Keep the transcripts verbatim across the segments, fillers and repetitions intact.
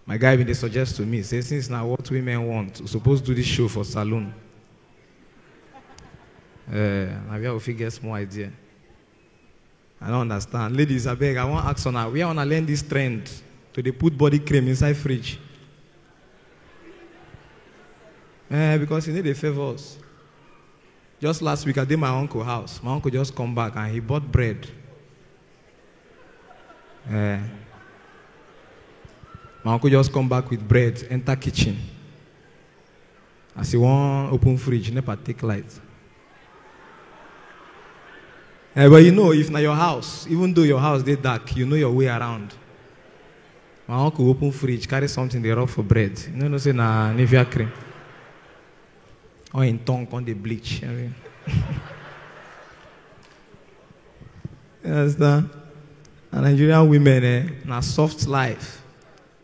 My guy bin dey suggest to me, say since na what women want, we suppose do this show for saloon. Uh, na where we fit get small idea. I don't understand. Ladies, I beg, I wan ask una, where una learn this trend to dey put body cream inside fridge? Eh, because e no dey favour us. Just last week, I dey my uncle house. My uncle just come back and he bought bread. Eh. My uncle just come back with bread, enter kitchen. As he wan open fridge, nepa take light. Eh, but you know, if na your house, even though your house dey dark, you know your way around. My uncle open fridge, carry something dey rub for bread. You no know say na Nivea cream. Or in tongue, come dey bleach. I mean, you understand? And Nigerian women, eh, na soft life.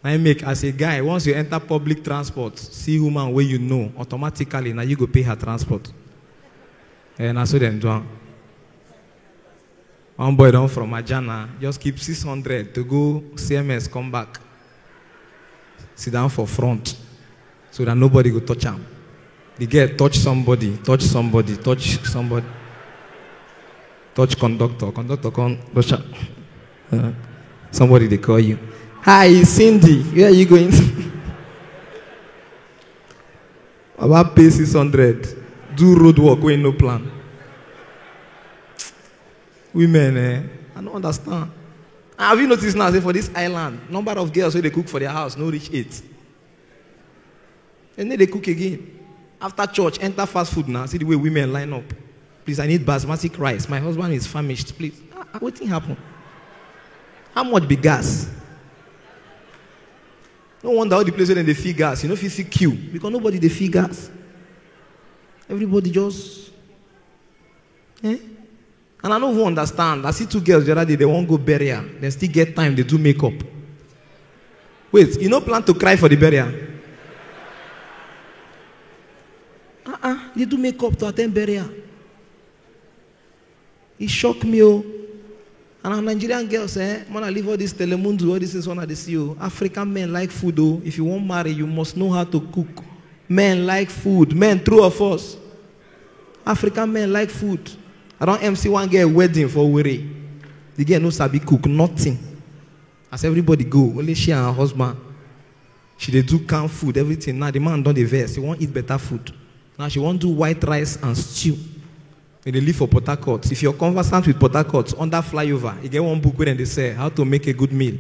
Na im make, as a guy, once you enter public transport, see woman wey you know, automatically na you go pay her transport. Eh, na so dem do am. One boy don from Ajana, just keep six hundred to go C M S, come back. Sit down for front so that nobody go touch am. The girl touch somebody, touch somebody, touch somebody, touch conductor, conductor come touch am. Uh, somebody dey call you. "Hi, Cindy, where are you going?" Baba pay six hundred, do road work wey no plan. Women, eh, I no understand. Have you noticed now, say for this island, number of girls wey dey cook for their house no reach eight. Dem no dey cook again. After church, enter fast food now. See the way women line up. "Please, I need basmati rice. My husband is famished. Please." Ah, ah, wetin happen? How much be gas? No wonder all the place wey dem dey fill gas, you no fit see queue because nobody dey fill gas. Everybody just, eh? And I no even understand. I see two girls the other day, they wan go burial. Dem still get time, dey do makeup. Wait, you no plan to cry for the burial? Uh-uh, dey do makeup to attend burial. E shock me o. And our Nigerian girls, eh, man, I leave all this Telemundo, all these things wey I dey see o. African men like food o. If you wan marry, you must know how to cook. Men like food. Men, true or false? African men like food. I don M C one girl wedding for Owerri. The girl no sabi cook, nothing. As everybody go, only she and her husband. She dey do canned food, everything. Now the man don dey vex. He wan eat better food. Now she wan do white rice and stew. Dem dey live for Port Harcourt. If you're conversant with Port Harcourt, under flyover, e get one book wey dem dey sell, "How to Make a Good Meal."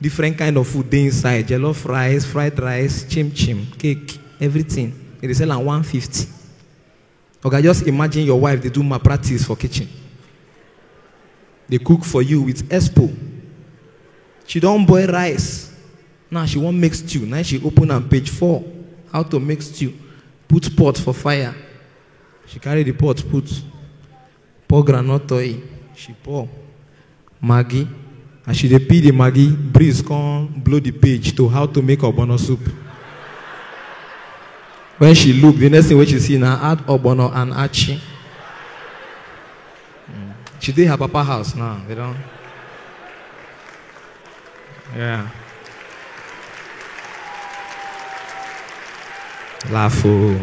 Different kind of food dey inside. Jollof rice, fried rice, chim chim, cake, everything. Dem dey sell am one fifty. Oga, just imagine your wife dey do malpractice for kitchen. Dey cook for you with expo. She don boil rice. Now she wan make stew. Now she open am, page four. "How to make stew." Put pot for fire. She carry the pot put. Pour groundnut oil. She pour. Maggi. As she dey peel the Maggi, breeze come blow the page to "How to Make Ogbono Soup." When she look, the next thing wey she see na add ogbono and achi. Mm. She dey her papa house now. They don. Yeah. Laugh o.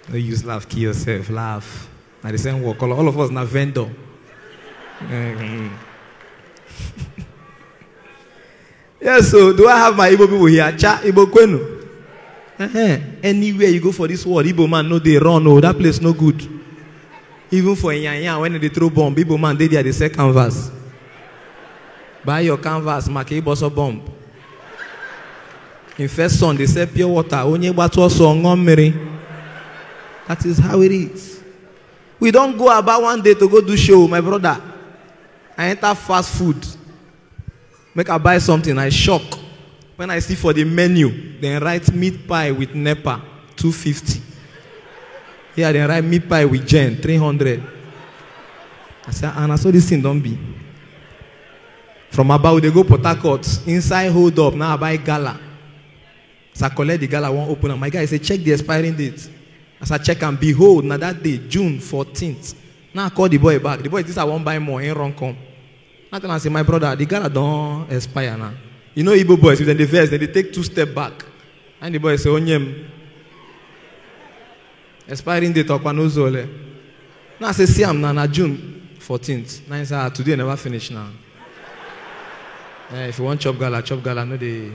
No use laugh kill yourself. Laugh. Na the same work. All, all of us na vendor. Mm. Yes, so do I have my Igbo people here? Cha, Igbo kwenu. Uh-huh. Anywhere you go for this world, Igbo man no dey run o. That place no good. Even for Inyanya, when they throw bomb, Igbo man dey there, dey sell canvas. Buy your canvas, maka ịgbọsọ bomb. In first son, dey sell pure water. Onye gbatu ọsọ, ṅụọ mmiri. That is how it is. We don go about one day to go do show, my brother. I enter fast food. Make I buy something, I shock. When I see for the menu, dem write meat pie with nepa, two fifty. Here, dem write meat pie with Jen, three hundred. I say, "Ah, na so this thing don be." From Aba, we dey go Port Harcourt. Inside hold up, now I buy gala. As I collect the gala, I wan open am. My guy say, "Check the expiring date." As I check am, behold, na that day, June fourteenth. Now I call the boy back. The boy, "This I wan buy more," he run come. Now I tell am say, "My brother, the gala don expire now." You know Igbo boys, if dem dey vex, dem dey take two step back. And the boy say, "Onyem." Expiring date, Okwanozole. Now I say, "See am now, na June fourteenth." Now he say, "Ah, today never finish now." Eh, if you want chop gala, chop gala, no dey.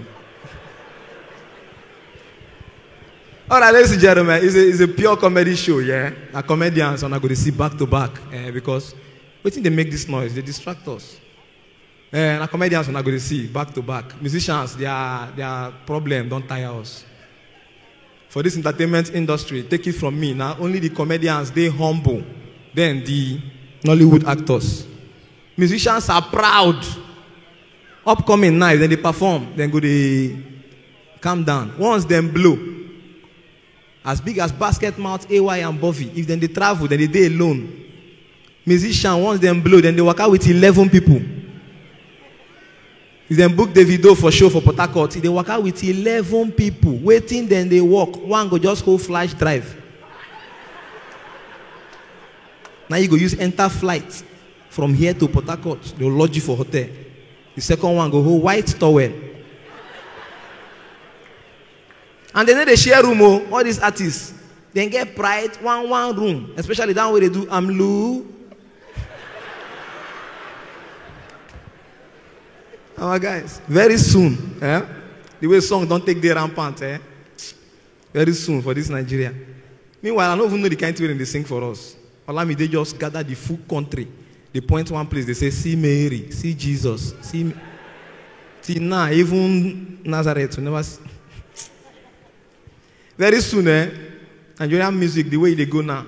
All right, ladies and gentlemen, it's a, it's a pure comedy show, yeah? Na comedians una go dey see back to back, eh, because wetin dey make this noise, dey distract us. Eh, na comedians una go dey see back to back. Musicians, their, their problem don tire us. For this entertainment industry, take it from me, na only the comedians dey humble, then the Nollywood actors. Musicians are proud. Upcoming now, if dem dey perform, dem go dey calm down. Once dem blow, as big as Basket Mouth, A Y and Bovey, if dem dey travel, dem dey dey alone. Musician, once dem blow, dem dey waka with eleven people. If dem book Davido for show for Port Harcourt, e dey waka with eleven people. Wetin dem dey work? One go just hold flash drive. Now you go use enter flight from here to Port Harcourt. Dem lodge you for hotel. The second one go hold white towel. And dem no dey share room o. All these artists, dem get pride, one, one room, especially that one wey dey do Amlu. Our guys, very soon, eh? The way song don take dey rampant, eh? Very soon for this Nigeria. Meanwhile, I no even know the kind thing wey dem dey sing for us. Olamide just gather the full country. Dey point one place, dey say, "See Mary, see Jesus, see." Till now, even Nazareth, we never see. Very soon, eh, Nigerian music, the way e dey go now,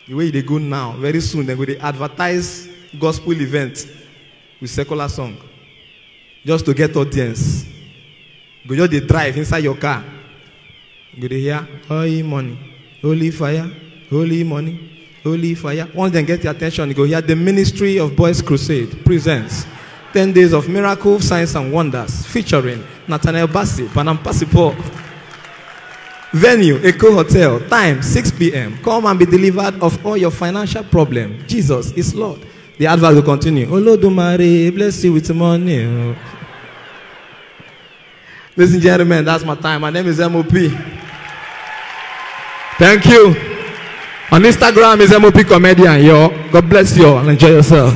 the way e dey go now, very soon dem go dey advertise gospel event with secular song just to get audience. You go just dey drive inside your car, you go dey hear, "Holy money, holy fire, holy money, holy fire." Once dem get your attention, you go hear, "The Ministry of Boys Crusade presents ten days of miracle, signs and wonders, featuring Nathaniel Bassey, Panam Paul." Venue, Echo Hotel. Time, six p.m. Come and be delivered of all your financial problem. Jesus is Lord. The advert will continue. "Olodumare bless you with money o." Ladies and gentlemen, that's my time. My name is M O P. Thank you. On Instagram is M O P Comedian, yo. God bless you all and enjoy yourself.